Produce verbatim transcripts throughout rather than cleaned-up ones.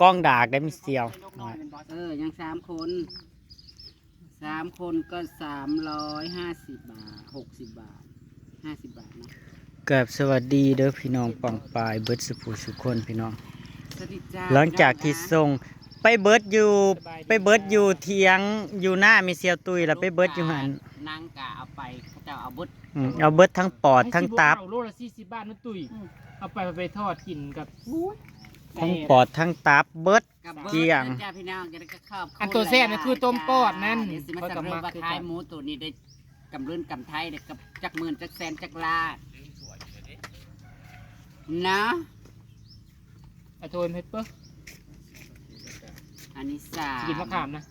กล้องดากได้มีเสียว เออ ยังสามคน สามคนก็สามร้อยห้าสิบบาท หกสิบบาท ห้าสิบบาทนะ กับสวัสดีเด้อพี่น้องปองปายเบิดสุผู้สุคนพี่น้อง สวัสดีจ้า หลังจากที่ส่งไปเบิดอยู่ สบายดี ไปเบิดอยู่เถียงอยู่หน้ามีเสียวตุยแล้วไปเบิดอยู่หั่น นางกะเอาไป เขาเจ้าเอาเบิด อืม เอาเบิดทั้งปอดทั้งตับ ไอ้สิบเอาโลละสี่สิบบาทนะตุ้ย อืม เอาไป ไปทอดกินกับ ทั้งปอดทั้งตับเบิด กับเบิด เกลี้ยง นะจ้าพี่น้อง จะได้ก็ขอบคุณ อันตัวแซ่บนะ หลายๆ คือต้มปอดนั่น จ้า เดี๋ยวสิมาสรุปว่า ข้อยก็มักคือกัน ขายหมูตัวนี้ได้กำเรินกำไทได้กับจักหมื่นจักแสนจักล้านนะ เอาโทนให้เปิ้ล อันนี้สาม กินมะขามนะ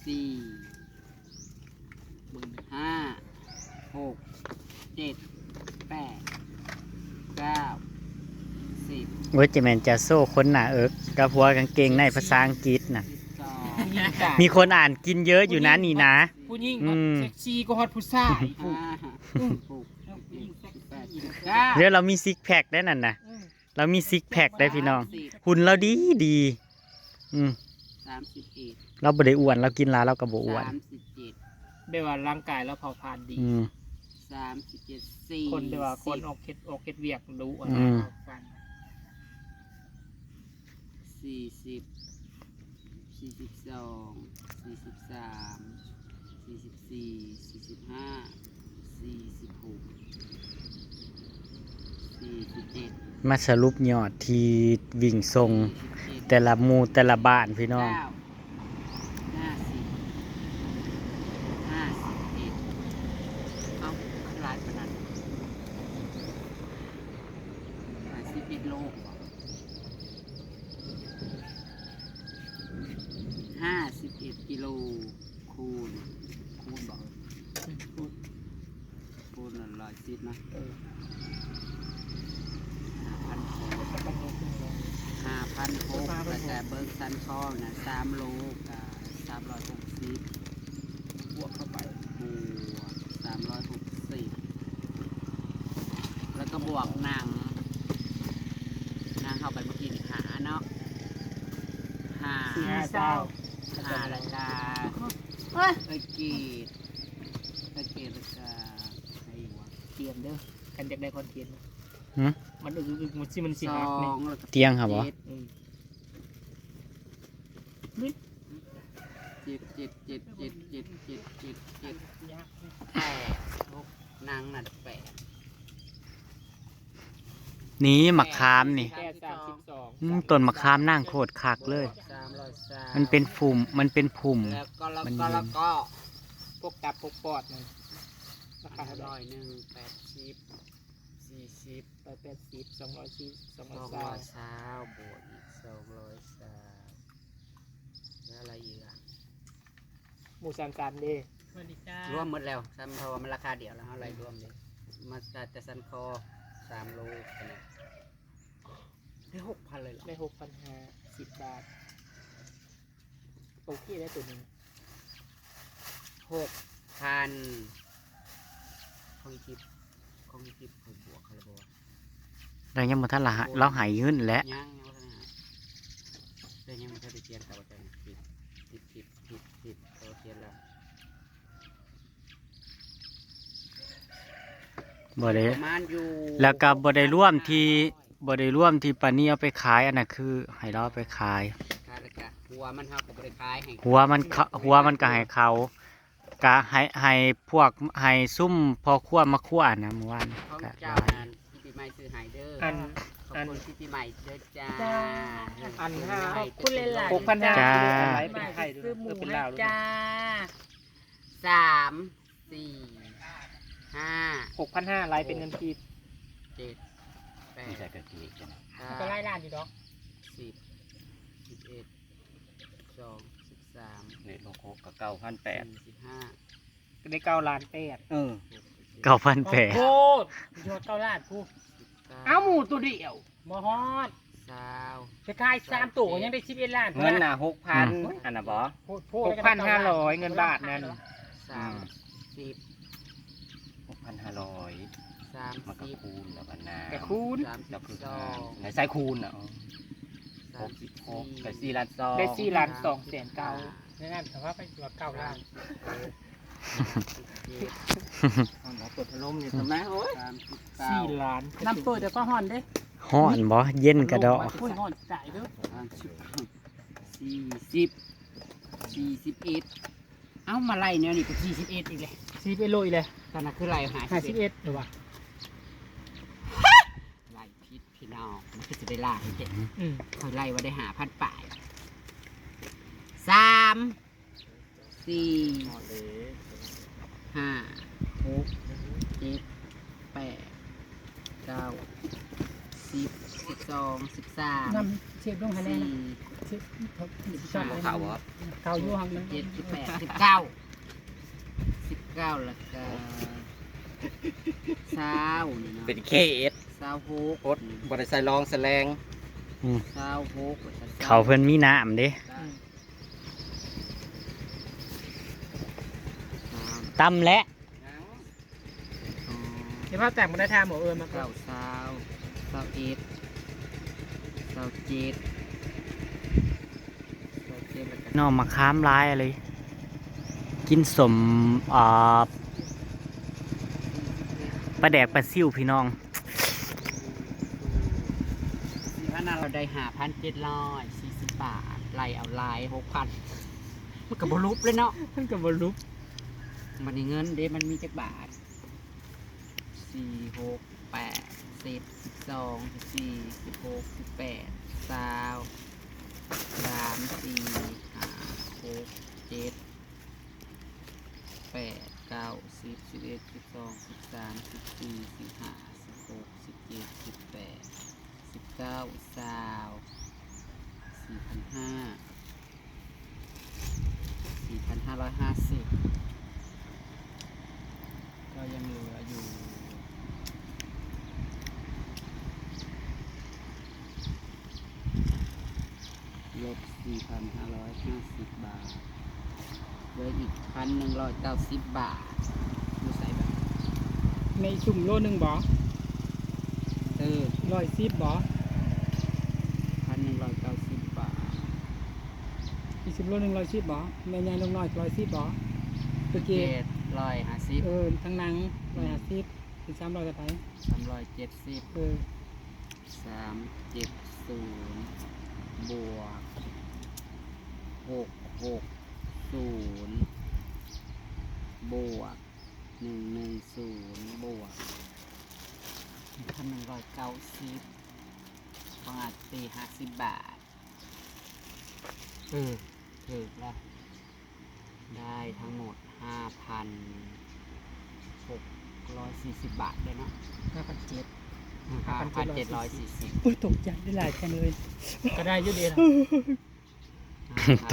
สี่ ห้า หก เจ็ด แปด เก้า สิบ โอ้ย จะแม่นจะโซ่คนหน้าเอิกกับหัวกางเกงในภาษาอังกฤษน่ะ สิบสอง มีคนอ่านกินเยอะอยู่นะนี่นะ ผู้หญิง อืม เซ็กซี่ก็ฮอตผู้ชาย ห้า หก เจ็ด แปด เก้า เดี๋ยวเรามีซิกแพคได้นั่นนะ เออ เรามีซิกแพคได้พี่น้อง สามสิบ หุ่นเราดีดี อืม สามสิบเอ็ด เราบ่ได้อ้วน เรากินหลายเราก็บ่อ้วน สามสิบเจ็ด แบบว่าร่างกายเราเผาผลาญดี อืม สามสิบเจ็ด สี่สิบ คนแบบว่าคนออกเฮ็ด ออกเฮ็ดเวียกรู้อะ อื นะ ม ฟัง สี่สิบ สี่สิบสอง สี่สิบสาม สี่สิบสี่ สี่สิบห้า สี่สิบหก สี่สิบเจ็ด มาสรุปยอดที่วิ่งส่ง สี่สิบเจ็ด แต่ละหมู่แต่ละบ้านพี่น้อง เก้า ห้าสิบ ห้าสิบเอ็ด เอ้า หลายขนาดนั้น ห้าสิบเอ็ดโล ห้าสิบเอ็ดกิโล คูณ คูณบ่ คูณ คูณร้อยสิบนะ เออ ห้าพันหก ห้าพันหก แล้วก็เบิ่งสันคอนะ สามโลกับสามร้อยหกสิบ บวกเข้าไป บวกสามร้อยหกสิบ แล้วก็บวกหนัง หนังเข้าไปเมื่อกี้นี่ห้าเนาะ ห้า สี่ห้าเศร้า ห้าแล้วก็ เอ้ย เอ้ยเกรด เอ้ยเกรดแล้วก็ใครอีกวะ เตรียมเด้อ คันอยากได้คอนเทนต์ หืม มันอึกอึกอึกมันสิ มันสิหักนี่ สองแล้วก็ เตียงครับบ่ เจ็ด อืม เจ็ด เจ็ด เจ็ด เจ็ด เจ็ด เจ็ด เจ็ด เจ็ด แปด หก นางน่ะแปด นี่มะขามนี่ แปดสามสิบสอง อืม ต้นมะขามนางโคตรคักเลย สามร้อยสาม มันเป็นผุ่ม มันเป็นผุ่ม แล้วก็ แล้ว มัน ก็ แล้วก็ พวกตับพวกปอดนั่น ราคาเท่าไหร่ ร้อยหนึ่ง แปดสิบ สี่สิบ ร้อยแปดสิบ สองร้อยสี่ สองร้อย สองร้อยซาว บวกอีก สองร้อยซาว แล้วอะไรอีกอ่ะ หมูสามสามเด้ สวัสดีจ้า รวมหมดแล้ว ซ้ำเพราะว่ามันราคาเดียวแล้ว เฮาไล่รวมเลย มาจากแต่สันคอ สามโลขนาด ได้หกพันเลยเหรอ ได้หกพันห้า สิบบาท โอเคได้ตัวหนึ่ง หกพัน ของจิบ ของจิบ ของบวกใครบอกว่า เรายังบ่ทันละหะ เราหายเงินแหละ ยัง ยังบ่ทันหาย แต่ยังบ่ทันได้เขียน แต่ว่าจะผิด ผิด ผิด ผิด ผิด แต่ว่าเขียนแล้ว บ่ได้ ประมาณอยู่ แล้วก็บ่ได้รวมที่ บ่ได้รวมที่ปานี้เอาไปขาย อันนั้นคือให้เราเอาไปขาย ขายแล้วก็หัวมันเฮาก็บ่ได้ขายให้ หัวมันเขา หัวมันก็ให้เขา ก็ให้ ให้พวก ให้ซุมพ่อครัวมาครัวนะเมื่อวาน ของ ก็ เจ้า หลาย นั่นพี่ปีใหม่ซื้อให้เด้อ อัน ขอบคุณ อัน พี่ปีใหม่เด้อจ้า จ้า อัน ขอบคุณหลายๆ หกพันห้า จ้า อะไรเป็นไทยด้วย ซื้อหมู เออ เป็นลาวด้วย ให้จ้า สาม สี่ ห้า หกพันห้า ไล่เป็นเงินกีบ เจ็ด แปด มีใส่กระเทียมกันนะ เก้า ก็ไล่ล้านอยู่ดอก สิบ สิบเอ็ด สิบสอง สิบสาม เลขหกหกกับเก้าพันแปด สี่ สิบห้า ก็ได้เก้าล้านแปด เออ หก สิบเจ็ด เก้าพันแปด โคตร ยอดเก้าล้านกู สิบเก้า เอาหมูตัวเดียว บ่ฮอด ซาว ไปขายสามตัวยังได้สิบเอ็ดล้าน เงินน่ะหกพัน อืม อันน่ะบ่ โพดโพด หกพันห้าร้อย เงินบาทนั่น สามสิบ หกพันห้าร้อย สามสิบ มันก็คูณแล้วกันนะ ก็คูณ สามสิบสอง แล้วใส่คูณน่ะ อ๋อ ส หกสิบหก กับสี่ล้านสอง ได้สี่ล้านสองแสนเก้า ในนั้นแต่ว่าไปตัวเก้าล้าน เอาหมอเปิดพัดลมนี่ทำไมโอ้ย สามสิบเก้า สี่ล้าน น้ำเปิดแต่ก็ฮ้อนเด้ ฮ้อนบ่ เย็นกระดอก โอ้ย ฮ้อนตายเด้อ สามสิบเก้า สี่สิบ สี่สิบเอ็ด เอ้า มาไล่แนวนี้ก็สี่สิบเอ็ดอีกเลย สี่สิบเอ็ดโลอีกเลย ตอนนั้นคือไล่หา ห้าสิบเอ็ด หรือว่า ไล่ผิดพี่น้อง มันคือสิไปล่าให้เจ็บ อืม เขาไล่ว่าได้ห้าพันปลาย สาม สี่ ห้า หก เจ็ด แปด เก้า สิบ สิบสอง สิบสาม นำเชฟลงคะแนนนะ สี่ เชฟเขาอยู่ เขาอยู่ห้องนั้น เจ็ด สิบแปด สิบเก้า สิบเก้า แล้วก็ ซาวนี่เนาะ เป็น เคเอส ซาวหก อด บ่ได้ใส่รองแสลง อืม ซาวหก แล้วก็ เขาเพิ่นมีน้ำเด้ เก้า อืม สาม ตำและ ยัง สอง เดี๋ยวเราแต่งมาได้ทางหมอเอิญมาก่อน เก้า ซาว ซาวเอ็ด ซาวเจ็ด ซาวเจ็ด แล้วก็ น้องมะขามหลายเลย กินสม อ่า ปลาแดกปลาซิ่วพี่น้อง สี่พันห้า เราได้ ห้าพันเจ็ดร้อยสี่สิบ บาท ไล่เอาหลาย หกพัน มันก็บ่ลุบเลยเนาะ มันก็บ่ลุบ มันนี่เงินเด้ มันมีจักบาท สี่ หก แปด สิบ สิบสอง สิบสี่ สิบหก สิบแปด ซาว สาม สี่ ห้า หก เจ็ด แปด เก้า สิบ สิบเอ็ด สิบสอง สิบสาม สิบสี่ สิบห้า สิบหก สิบเจ็ด สิบแปด สิบเก้า ซาว สี่พันห้า สี่พันห้าร้อยห้าสิบ ก็ยังเหลืออยู่ ลบ สี่พันห้าร้อยห้าสิบ บาท เหลืออีก พันหนึ่งร้อยเก้าสิบ บาท อยู่ไสบัด ในซุมโลหนึ่งบ่ เออ ร้อยสิบบ่ พันหนึ่งร้อยเก้าสิบ บาท อีกซุมโลหนึ่งร้อยสิบบ่ แม่ใหญ่นกน้อยร้อยสิบบ่ ตัวเกต เกตร้อยห้าสิบ เออ ทั้งหนัง อืม ร้อยห้าสิบ เป็นสามร้อยเท่าไหร่ สามร้อยเจ็ดสิบ เออ สามเจ็ดศูนย์ บวก หกหกศูนย์ บวก หนึ่งหนึ่งศูนย์ บวก พันหนึ่งร้อยเก้าสิบ ประมาณสี่ห้าสิบบาท เออ ถูกแล้ว ได้ทั้งหมด ห้าพันหกร้อยสี่สิบ บาทเลยเนาะ ห้าพันเจ็ด อืม ห้าพันเจ็ดร้อยสี่สิบ ห้าพันเจ็ดร้อยสี่สิบ อุ้ย ตกใจได้หลายจังเลย ก็ได้อยู่ดีนะ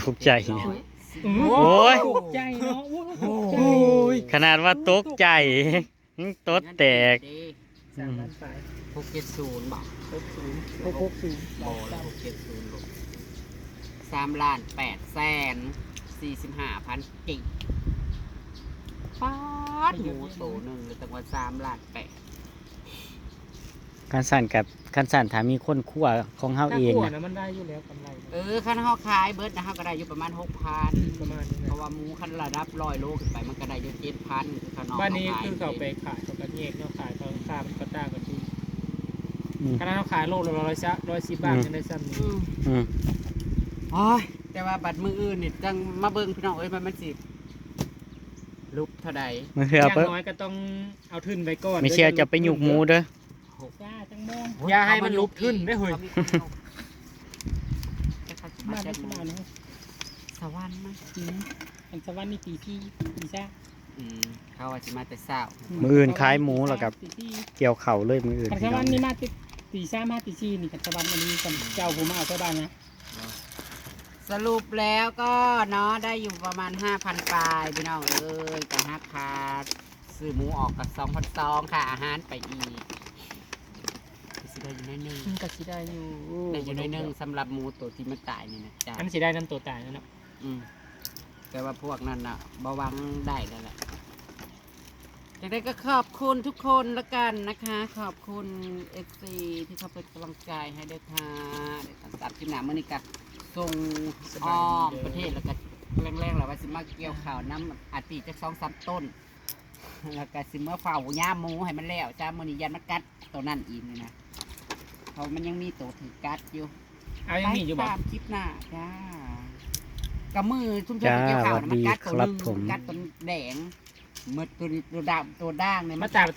ตกใจ ห้าพันเจ็ดร้อยสี่สิบ อืม โอ้ย ตกใจเนาะ โอ้ย ตกใจ โอ้ย ขนาดว่าตกใจ อืม ตดแตก สามล้านปลาย หกเจ็ดศูนย์ บ่ หกศูนย์ หกหกศูนย์ บ่ แล้ว หกเจ็ดศูนย์ บ่ สามล้านแปดแสนสี่สิบห้าพัน กีบ ป๊าด หมูโตหนึ่งเลย ตั้งว่า สามล้านแปด คันสั่นกับ คันสั่นถ้ามีคนคั่วของเฮาเอง ถ้าคั่วนะ นะ มันได้อยู่แล้วกำไร เออ คันเฮาขายเบิดนะ เฮาก็ได้อยู่ประมาณ หกพัน อืม ประมาณนี้แหละ เพราะว่าหมูคันระดับร้อยโลขึ้นไป มันก็ได้อยู่ เจ็ดพัน คือข้างนอก บ้านนี้ เขาขาย คือเขาไปขาย เขาก็แยกเนาะ ขายเขาราคามันก็ต่างกันอยู่ อืม คันเฮาขายโลละร้อยซะ ร้อยสิบบาท อืม ยังได้ซ้ำนี่ อืม อืม โอ้ย แต่ว่าบัดมื้ออื่นนี่จังมาเบิ่งพี่น้องเอ้ย ว่ามันสิลุบเท่าใด มื้อเฮือ อย่าง เปิ้ล น้อยก็ต้องเอาทุนไว้ก่อน ไม่เชื่อจะไปหยุกหมูเด้อ จ้า จังโมง อย่าให้มันลุกขึ้นเด้อเฮ้ย เขามีคนลง แต่เขาสิมา บ้าน จัก นี่ โมง บ้านนี่ สวรรค์มั้ง อืม อันสวรรค์นี่ตีสี่ ตีสาม อืม เขาว่าสิมาแต่เช้า มื้ออื่นขายหมูแล้วก็ ตีสี่ เกี่ยวข้าวเลยมื้ออื่น คันสวรรค์นี่มาตี ตีสาม มาตีสี่ นี่คันสวรรค์อันนี้คันเจ้าผมมาเอาไปบ้านนะ สรุปแล้วก็เนาะ ได้อยู่ประมาณ ห้าพัน ปลาย พี่น้องเอ้ย ก็หักค่าซื้อหมูออกกับ สองพันสอง ค่าอาหารไปอีก ก็สิได้อยู่หน่อยหนึ่ง มันก็สิได้อยู่ ได้อยู่หน่อยหนึ่ง สำหรับหมูตัวที่มันตายนี่นะจ๊ะ มันสิได้นำตัวตายนั่นเนาะ อืม แต่ว่าพวกนั้นน่ะ บ่หวังได้แล้วแหละ แก อย่างไรก็ขอบคุณทุกคนละกันนะคะ ขอบคุณเอฟซีที่เขาเป็นกำลังใจให้ด้วยค่ะเดี๋ยวกันตัดคลิปหน้าเมื่อนี้ก็ส่งอ้อมประเทศแล้วก็แรงๆแล้วว่าสิมาเกี่ยวข้าวน้ำอาทิตย์จักสองสามต้น แล้วก็สิมาเฝ้าย่ามหมูให้มันแล้วจ้ามื้อนี้ยันมันกัดตัวนั่นอีกนี่นะเพราะมันยังมีตัวถือกัดอยู่ เอายังมีอยู่บ่ ไปตามคลิปหน้าจ้ากับมือทุ่มเทไปเกี่ยวข้าวนะมันกัดตัวหนึ่งกัดตัวแดงหมดตัวนี้ตัวดำตัวด่างเนี่ย มา มัน ตาม